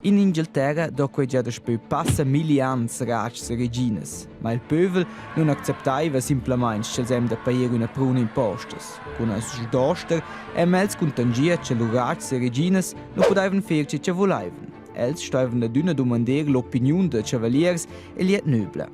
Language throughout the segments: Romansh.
In Ingilterra do quai già daspö passa milli ans ratschs e reginas, ma il pövel nun acceptaiva simplamaing ch'els hem da pajer üna pruna impostas. Cun as sdoster hem els cuntangia cha lur ratschs e reginas nu pudaivan fer che cha vulaivan. Els staivan adüna dumander l'opiniun da chavaliers e glied nöbla.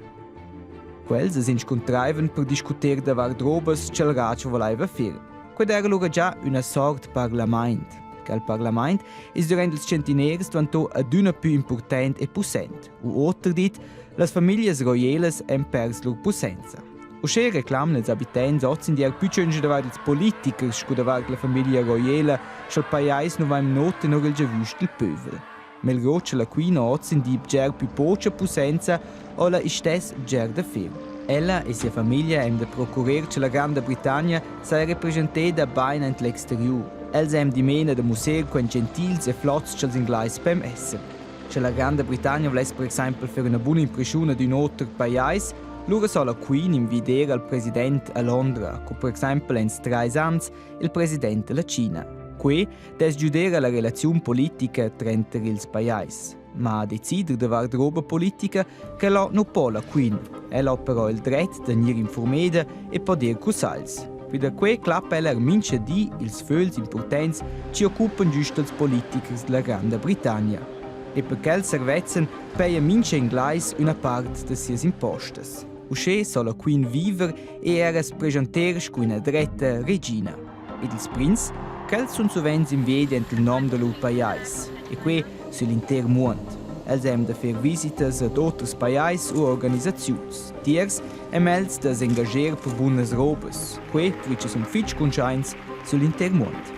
Quels as inscuntraivan per discuter davart robas cha'l ratsch volaiva fer. Quai d'eira lura già üna sort parlamaint. Quel parlamaint es durant ils centiners dvantò adüna pü important e pussent. U oter dit, las famiglias roielas han pers lur pussenza. Uschè reclaman ils abitants hoz in di pü tschönch davart ils politikers scu davart la famiglia roiela, scha'l pajais nu vain mno tenor il giavüsch del pövel. Melgrò cha la Queen ho hoz in di bger pü pocha pussenza, ho la istess bger da fer. Ella e sia famiglia han da procurer cha la Granda Britannia saja representeda bain aint l'exteriur. Els han dimena da musser quant gentils e flots cha'ls Inglais pem esser. Sche la Granda Britannia vuless per exaimpel fer üna buna impreschiun ad ün oter pajais, lura so la Queen invider al president a Londra, co per exaimpel ins trais ans il president della Cina. Quei dess giuder la relaziun politica tranter ils pajais. Ma decider davart roba politica che la nu po la Queen. Ella ha però il dret da gnir informeda e poder cussagls. Vi da quei clappa ella er mincha di ils fögls importants chi occupan giust als politikers della Granda Britannia. E per quels servezzan paja mincha inglais üna part da sias impostas. Uschè so la Queen viver e er as preschanter scu üna dretta regina. Ed ils prinzs, quels sun suvenz in viedi ant il nom da lur pajais, e que sül inter muond. Els hem da fer visitas ad oters pajais u organisaziuns. Tiers hem els da s'engager per bunas robas, que perche sun fich cuntschaints sül inter muond.